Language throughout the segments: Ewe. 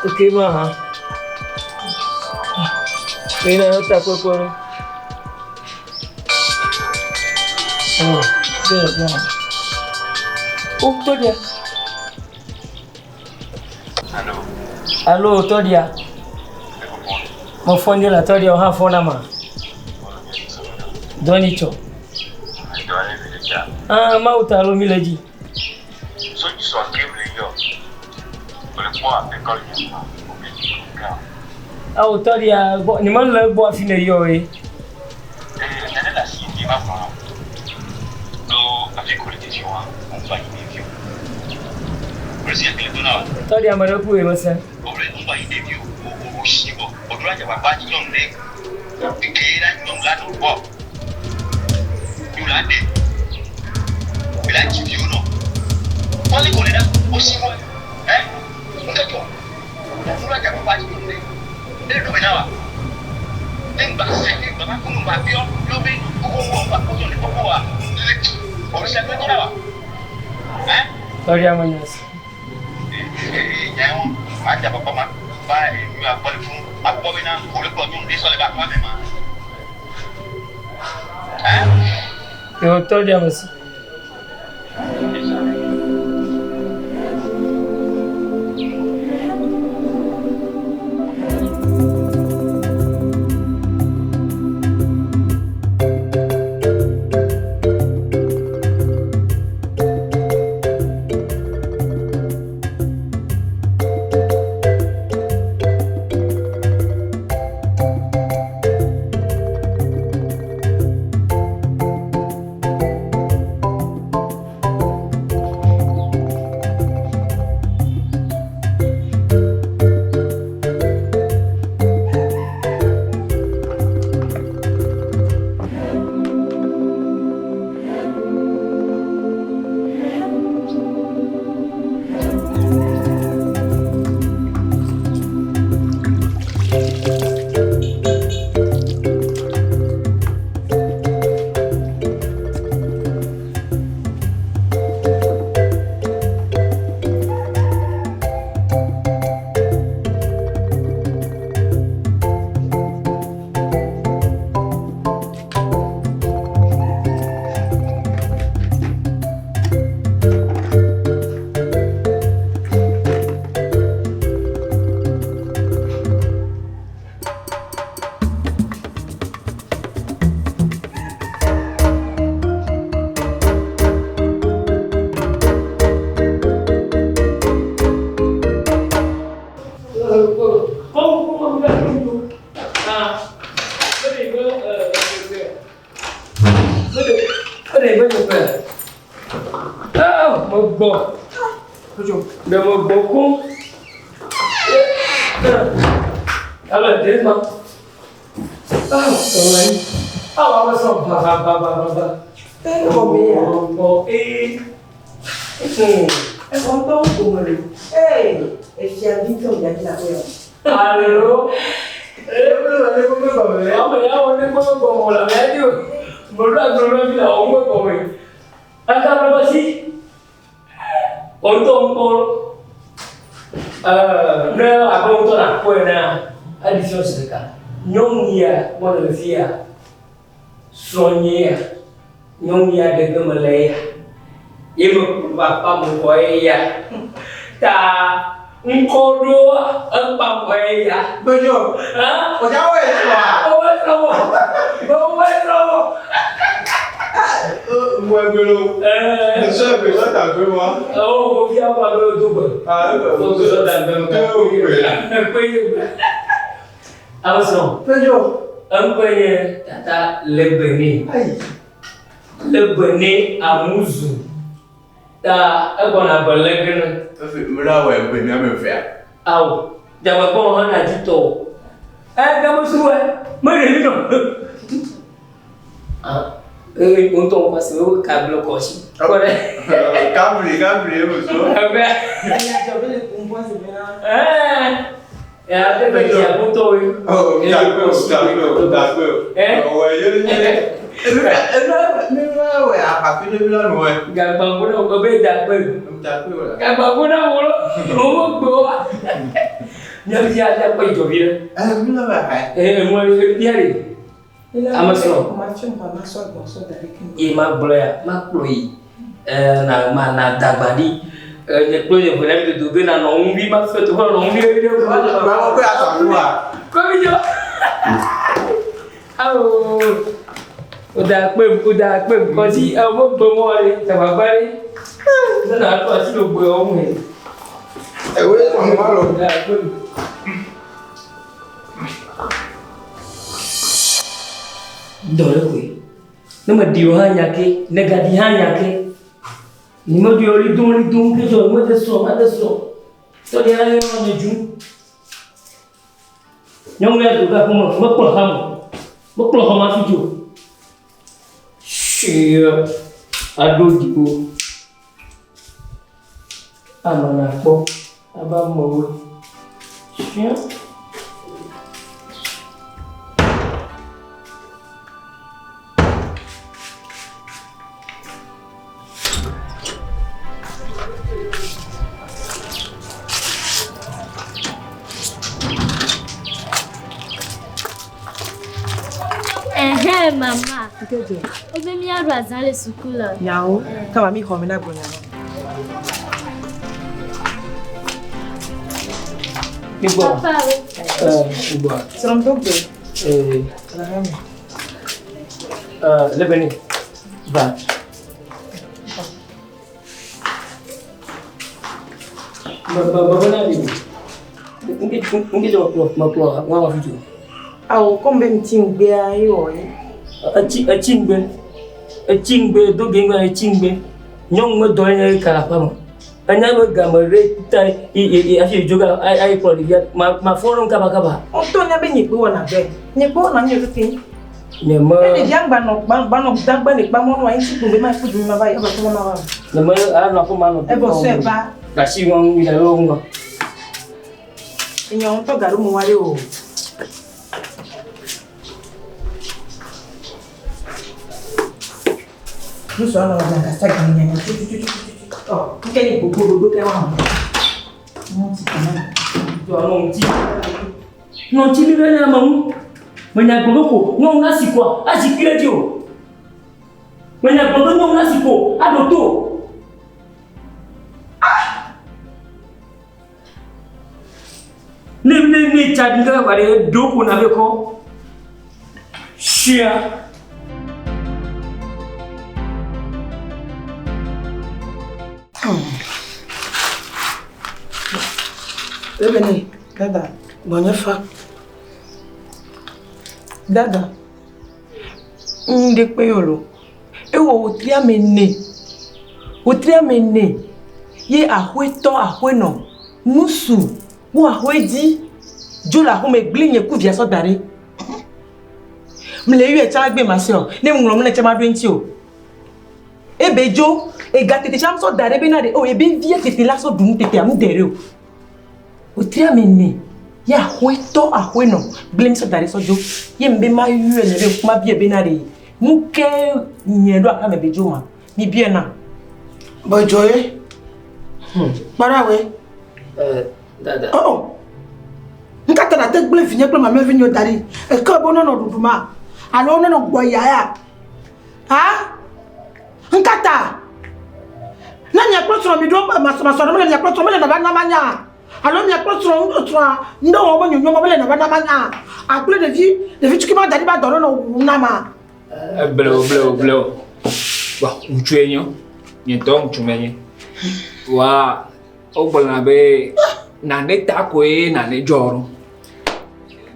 Ok, ma. Ina ta kpekpe ɖo. Oh, bẹ́ẹ̀ bẹ́ẹ̀. Ó tọ́jà. Allô Alo, tọ́jà. Mo fọ́n ní la tọ́jà ọ̀hán fọ́n náà mà. Dọ́ni tsọ. Ah, máa ta ló mi lè di. Awo tọ́jà gbọ́ ni mo ń lọ gbọ́ àfi lè yọ e. Tọ́jà mọ̀rẹ́ kú èèmọ̀ sẹ́. Tọ́jà mọ̀ yẹn sẹ́. Yo tọ́jà mọ̀ sí. Mo gbọ́. Bẹ́ẹ̀ mo gbọ́ kún. Alo, dé ma. Ọ̀rọ̀ yìí. Àwọn ọmọ sọ bàbá bàbá bàbá. Ẹ kọ mi ya. Ọ̀pọ̀ ee. Ẹ kọ tó ń kò mọ̀ rẹ̀. Ee, efia vi tó ń yàgì làkó yà. Alo. Ọmọ ìyá wọn ní gbọ́ngbọ̀n wọn làwọn ẹni o. Mo dúró àgbọ̀n lọ́wọ́ bí làwọn ń gbọ̀ngàn wọ̀nyí. Aka berapa sih? Untuk ŋkɔ ne abe ŋutɔ nakpɔe na adi fiɔ zi ɖeka. Nyɔnu ya kpɔ le fi ya, srɔ̃nye ya, nyɔnu ya ɖe ge mele ya. Ye me kpa mo xɔ ye ya. Ta ŋkɔ ɖoa ekpa xɔ ye ya. Gbẹjọ, Hã? ọjà wọ̀ ẹ̀ sọ̀ à. Owó sọ̀wọ́, owó sọ̀wọ́. Mo ẹgbẹ́ ló. Ṣé ẹgbẹ́ sọ́tà gbé wọn? Owó fi àwọn àlọ́ tó gbẹ. Owó sọ̀tà gbẹ mọ́. Pé yé gbẹ. Àwọn sọ̀. Gbẹjọ. Eŋkɔe nye Tata Legbeni. Ayi. Lé be nɛ amuzu ta egbɔna be lé ge ne. Efe mla wɔ be mía me vea. Awo, dzagbagba wɔ hã na dzi tɔ o. Ɛ game su wɛ, me ɖevi nɔ. Ah, ee ŋutɔ wò pasi wo ka gblɔ kɔ si. Kɔ ɖe. Kabli kabli ye me so. Ebe. Enya dzɔ be le kum bɔ si bena. Ɛɛ. Ya te be dzi ŋutɔ woe. Oh, dagbe o, dagbe o, dagbe o. Eh? Ɔwɔ ye nye. Enu mi va wɔ ahafi ɖe mi la nu wɛ. Gagba ŋgo na wo be dagbe. Dagbe o la. Gagba ŋgo na wo wo gbe wa. Mía fi ya kpɔ dzidzɔ vi ɖe. Ɛ mi la wɔ ha. Ee ŋu bia ɖe. Ame srɔ̃. Ma fiɔ ma ma sɔ agbɔn sɔ da ɖe keŋ. Ye ma gblɔ ya, ma kplɔ yi. Ee na ma na dagba ɖi. Ee nye kple nye ʋe na mi dodo ge na nɔ ŋu vi ma fiɔ teƒe nɔ ŋu vi ɖe. Ba wɔ kpe asɔ nua. Kɔmi dzɔ. Awo. O da kpe o da kpe kɔsi ewo gbe mɔ ɖe dzagbagba ɖe. Ne na tɔ asi ɖo gbe wo me. Ewe sɔn ma lo. Da kpe. Dɔ ɖe koe. Ne meɖi wò hã nya ke, ne gaɖi hã nya ke. Nye meɖi wò li dom li dom ke zɔ, mede srɔ̃, made srɔ̃. Tɔ ɖe ya yɔ nye dzu. Nyɔnu ya do ga ƒome, mekplɔ xa me. Mekplɔ xɔ ma fi dzo. Shia, aɖo dziƒo. Anɔ nakpɔ aba amewoe. Shia. Ɛhɛn mama. Wobe míaɖu azã le suku la. Nyawo, kama mi xɔ me na gblɔ nya na. Migbɔ. Papa we. Ɛɛ migbɔ. Srɔ̃ do gbe. Ee. Ɛɛ lebeni. Va. Awo kɔm be ŋuti ŋgbea ye wɔ ye. Etsi etsi ŋgbe etsi ŋgbe do ge ŋgbe etsi ŋgbe nyɔnu me dɔ nye ka le aƒe me. Enya be game ɖe ta yi yi hafi dzo ga ayi kplɔ ɖevia ma ma fɔ ɖo kaba kaba. Ŋutɔ nya be nye kpe wɔna dɔe. Nye kpe wɔna nye keke. Nye me. Ne ɖevia ŋgba nɔ gba gba nɔ dagbe le kpa mɔnua ŋuti kpo be ma kpe dome ma va yi eva kpe ma va. Nye me anɔ aƒe ma nɔ. Evɔ sɔe va. Gasi ŋɔ ŋu yi ɖe wo ŋgɔ. Enye ŋutɔ gaɖo mo wa ɖe o. Nusɔ anɔ gasa gbe nya tutututu. Ɔ, nke ni gbogbo gbogbo ke wa hã. Ŋuti kama. Jɔ nɔ ŋuti. Nɔ ŋuti mi ɖe nya me ŋu. Menya gblɔ be ko nyɔnu na si koa azi kpi ɖe dzi o. Menya gblɔ be nyɔnu na si ko aɖo to. Ah! Ne ne ne tsa ɖi kaka kpa ɖe ɖo ko na be kɔ. Shia. Ebene, dada, gbɔnye fa. Dada, ŋɖe kpe yɔ lo. Ewɔ wòtri ame ene. Wòtri ame ene ye axɔetɔ axɔenɔ nusu ku axɔedzi dzo le axɔme gblẽ nye ku via sɔ da ɖi. Mle yɔe tsã egbe ma se o. Ne ŋlɔ nu ne tsã ma ɖo eŋuti o. Ebe dzo ega tete tsã sɔ da ɖi bena ɖe o ebe vie tete la sɔ ɖu nu tetea nu de ɖe o. Wòtri ame ene ye axɔetɔ axɔenɔ gblẽ mi sɔ da ɖi sɔ dzo. Ye ŋbe ma yɔe le be ma biɛ bena ɖe nu ke nye ɖo aƒeme be dzo ma. Mi biɛ na. Be dzo ye. Kpara we. Eh, dada. Oh. Nkata na te gblẽ vinye kple mamlɛ vinye da ɖi. Eke be wonɔ ɖuɖu ma. Alo wonɔ gbɔ ya ya. Ha? Nkata. Ne mia kple srɔ̃ mi ɖo masɔmasɔ ɖe mele mia kple srɔ̃ mele nava na manya. Alo mia kple srɔ̃ srɔ̃a ŋɖe wɔm be nyonyo ma mele nava na manya. Agblẽ ɖevi ɖevi tukui ma da ɖi ba dɔ ɖe nɔ wuwu na ma. Blewo blewo blewo. Wa ŋutsue nyo. Nye ŋutɔ ŋutsu menye. Wa wogblɔna be nane ta koe nane dzɔ ɖo.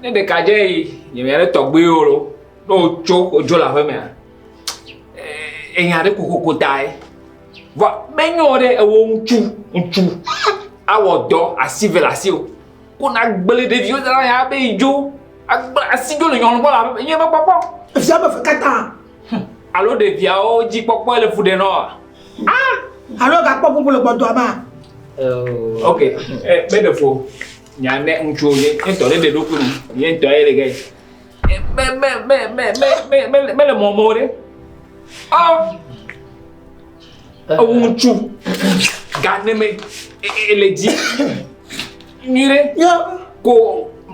Ne ɖekadze yi nye mia ɖe tɔgbuiwo lo, ne wotso wodzo le aƒemea. Enya ɖe kokoko tae. Vɔ menyo ɖe ewo ŋutsu ŋutsu awɔ dɔ asi ve le asi o. Ko na gblẽ ɖeviwo da ɖe anyi abe yi dzo agblẽ asi dzo le nyɔnu gbɔ le abe nye mekpɔkpɔ. Efia be fe katã. Alo ɖeviawo dzi kpɔkpɔ le fu ɖe nɔ. Ah! Alo gakpɔ bubu le gbɔdɔa ma. Ok, eh, be ɖe fo. Nya ne ŋutsuwo nye nye tɔ ne ɖe ɖokui nu. Nye ŋutɔ ye le ge. Me me me me me me me mele mɔmɔ ɖe. Ah! Ewu ŋutsu ga ne me ele dzi nyuie ɖe ko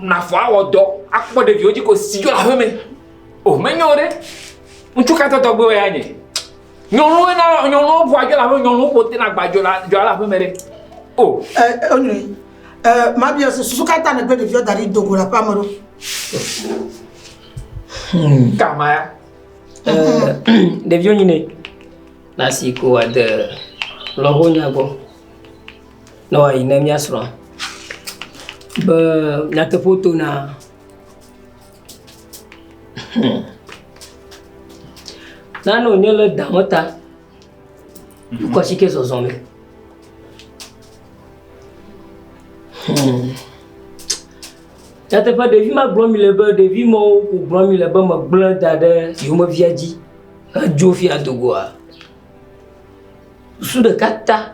nafɔ awɔ dɔ akpɔ ɖeviwo dzi ko si dzo le aƒe me. O menyo ɖe. Ŋutsu katã tɔgbe ya nye. Nyɔnuwo na nyɔnuwo ʋua dzo le aƒe nyɔnuwo ƒo te na gba dzo la dzo le aƒe me ɖe. O. Ɛ onui. Ɛ mabia se susu katã ne gbe ɖeviwo da ɖi dogo le aƒea me ɖo. Kama ya. Ɖeviwo nyi ne nasi ko wòade lɔƒonya gbɔ ne wòayi ne míasrɔ̃ be nyateƒe tona. Nane wònye le dame ta kɔ asi ke zɔzɔ me. Nyateƒe ɖevi ma gblɔm mi le be ɖevi mawo ko gblɔm mi le be megblẽ da ɖe yomevia dzi hedzo fia dogoa. Susu ɖeka ta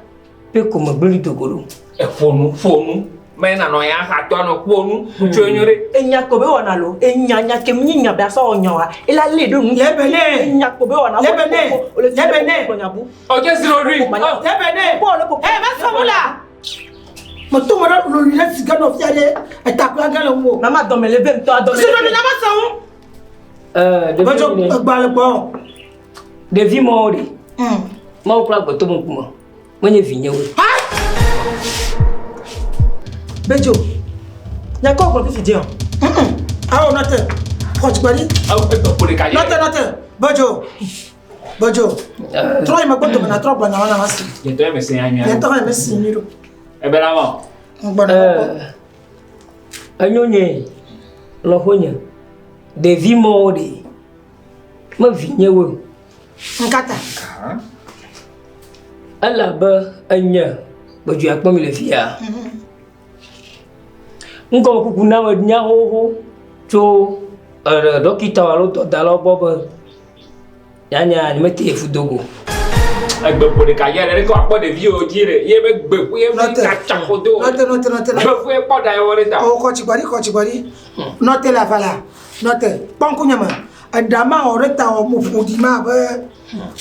pɛ ko megblẽ ɖi dogo ɖo. Eƒo nu, ƒo nu. Me nanɔ ya xatɔ nɔ ƒo nu. Ŋutsu enyo ɖe. Enya ko be wɔna lo. Enya nya ke mi nya be asɔ wɔ nya wa. Ela lé ɖo nu. Lebe ne. Enya ko be wɔna. Lebe ne. Lebe ne. Ɔdze zro ɖui. Lebe ne. Ɛ ma sɔmu la. Meto me ɖe loli ɖe si ge nɔ fia ɖe etakua ge le ŋu. Mama dɔme le vem tɔ adɔme. Si ɖoɖi la ma sɔmu. Ɖevi egba le gbɔ. Ɖevi mɔwo ɖe. Mawu kple agbetɔ me ŋkume. Menye vinyewo. Bedzo, nya kɔ gblɔ fifi dze o. Awo nɔte. Xɔ dzigbɔɖi. Nɔte nɔte. Bedzo. Bedzo. Trɔ yi megbe dome na trɔ gblɔ nyawo na ma si. Nyetɔ ye mese nya nyuia. Nyetɔ ye mese nyui ɖo. Ebe la mɔ. Ŋgbɔ na kpɔ. Enyo nye lɔƒonye. Ɖevi mɔwo ɖe. Me vinyewo. Nkata. Elabe enye gbɔdzɔe akpɔ mi le fia. Ŋgɔme kuku na ame nya xoxo tso ɖɔkitawo alo dɔdalawo gbɔ be nyanya nyemete fu do go. Egbe ƒo ɖeka ya ɖe ke wòakpɔ ɖeviwo dzi ɖe ye be gbe ƒu ye be katsa ƒo do. Nɔte nɔte nɔte. Gbe ƒu ye kpɔ ɖa ye wɔ ɖe ta. O kɔ tsigbɔɖi kɔ tsigbɔɖi. Nɔte le afa la. Nɔte kpɔ ŋkunye me. Eɖa ma wɔ ɖe ta wɔ mo ƒo ɖi ma be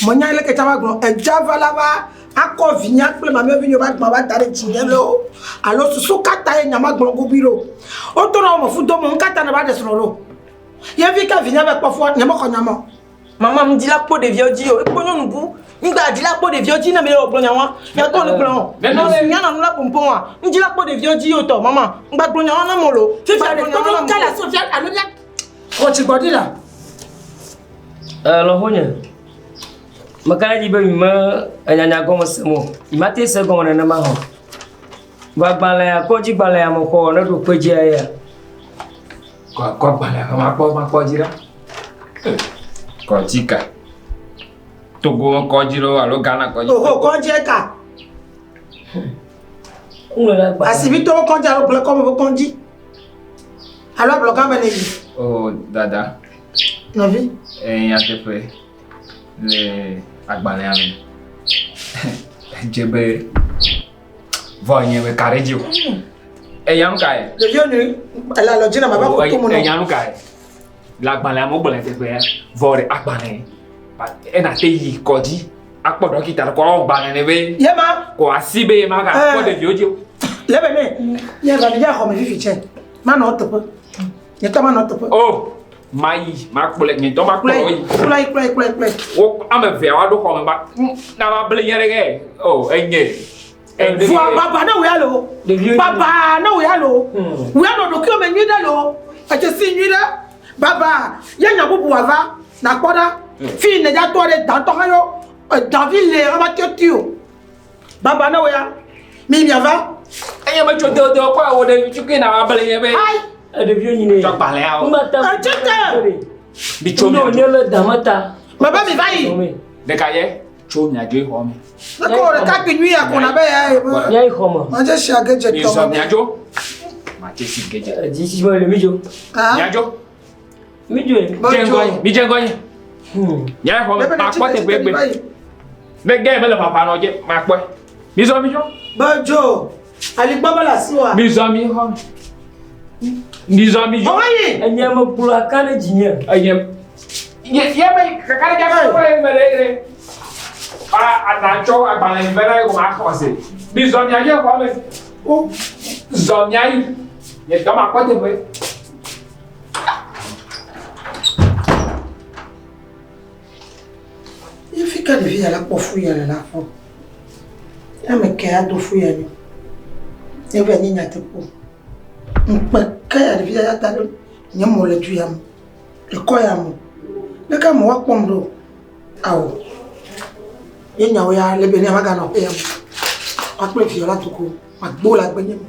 menya leke tsa va gblɔ edza va la va akɔ vinya kple mamia vinyo va gblɔ va da ɖe dzinye loo alo susu kata ye nya ma gblɔ gobi ɖo. Woto na wo me fu do mo ŋkata ne va ɖe srɔ̃ ɖo. Ye vi ke vinya va kpɔ fua nye mexɔ nya ma o. Mama ŋdi la kpɔ ɖeviawo dzi o ekpɔ nyɔnu bu ŋgba dzi la kpɔ ɖeviawo dzi ne mi le wɔ gblɔ nya wa nya kɔ nu gblɔ o. Nya na nu la pompon wa ŋdi la kpɔ ɖeviawo dzi o tɔ mama ŋgba gblɔ nya wa na mo lo. Fifia ɖe kpɔ kala sofia alo nya Xɔ dzigbɔɖi la. Lɔƒonye, meka ɖe edzi be mi me enyanya gɔme sem o. Mi mate se gɔme nenema hã o. Vɔ agbalẽa, kɔdzigbalẽa mexɔ ne ɖo kpe dzia ya. Kɔ kɔ agbalẽa ke makpɔ makpɔ dzi ɖa. Kɔdzi ka? Togo me kɔdzi loo alo Ghana kɔdzi? Oho, kɔdzi ka? Ŋlɔ ɖe agbalẽ. Asibitɔwo kɔdzi alo gblẽkɔme ƒe kɔdzi? Alo ablɔgã me nèyi? O dada. Nɔvi. Nyateƒe le agbalẽa me. Edze be vɔ nye meka ɖe edzi o. Eya nu kae? Ɖeviwo nui ele alɔ dzi na baba ko to mo nɔ. Eya nu kae? Le agbalẽa me wogblɔ nyateƒea. Vɔ ɖe agbalẽ ena te yi kɔdzi akpɔ ɖɔkita ɖe kɔ awɔ gbalẽ nɛ be. Yema. Kɔ asi be yema gakpɔ ɖeviwo dzi o. Le be ne nye va ɖevia xɔ me fifi tsɛ manɔ eteƒe. Nye tɔ manɔ eteƒe. O mayi makplɔe nye tɔ makplɔ wo yi. Kplɔe kplɔe kplɔe kplɔe. Wo ame evea woaɖo xɔ me ba na va ble nye ɖe ke o enye. Vɔa baba ne wòya lo. Baba ne wòya lo. Wòya nɔ ɖokuiwò me nyuiɖe lo. Edze si nyuiɖe. Baba ye nya bubu wòava nakpɔ ɖa. Fi nèdza tɔ ɖe dantɔ hã yɔ davi le ava tiɔtiɔ. Baba ne wòya. Mi miava. Enye me tso do do kɔ wo ɖe tsukui na va ble nye be. Ayi. Ɖeviwo nyi ne. Tsɔ gbalẽawo. Etsete. Mi tso mi. Nye le dame ta. Baba mi va yi. Ɖeka ye tso miadzo yi xɔ me. Ne ko ɖeka kpi nyui ya ko na be ya ye be. Miayi xɔ me. Madze si age dze tɔ. Mizɔ miadzo. Madze si ge dze. Dzi si me le midzo. Miadzo. Midzo. Dze ŋgɔ nye. Mi dze ŋgɔ nye. Miayi xɔ me. Makpɔ teƒe gbe. Ne ge mele ƒaƒã nɔ dze makpɔe. Mizɔ midzo. Bedzo. Alikpɔ be le asi wa. Mizɔ mi xɔ me. Mizɔ midzo. Ɔwɔ yi. Enye me kplɔ aka ɖe dzinye. Enye. Ye ye me kaka ɖe dza me kple me ɖe ɖe. Ba anatsɔ agbalẽ yi bena ye ko ma xɔ se. Mizɔ miayi xɔ me. O zɔ miayi. Nye dɔ ma kpɔ teƒe. Ye fi ka ɖevi ya la kpɔ fu ya le la fɔ. Ame ke ado fu ya nyo. Ye va nye nyateƒe. Ŋkpe ke ya ɖevi ya da ɖo nye mo le du ya me. Le kɔ ya me. Leke amewo akpɔm ɖo? Ao. Ye nyawo ya le be ne maganɔ aƒe ya me. Woakple via la doko. Magbo le agbe nye me.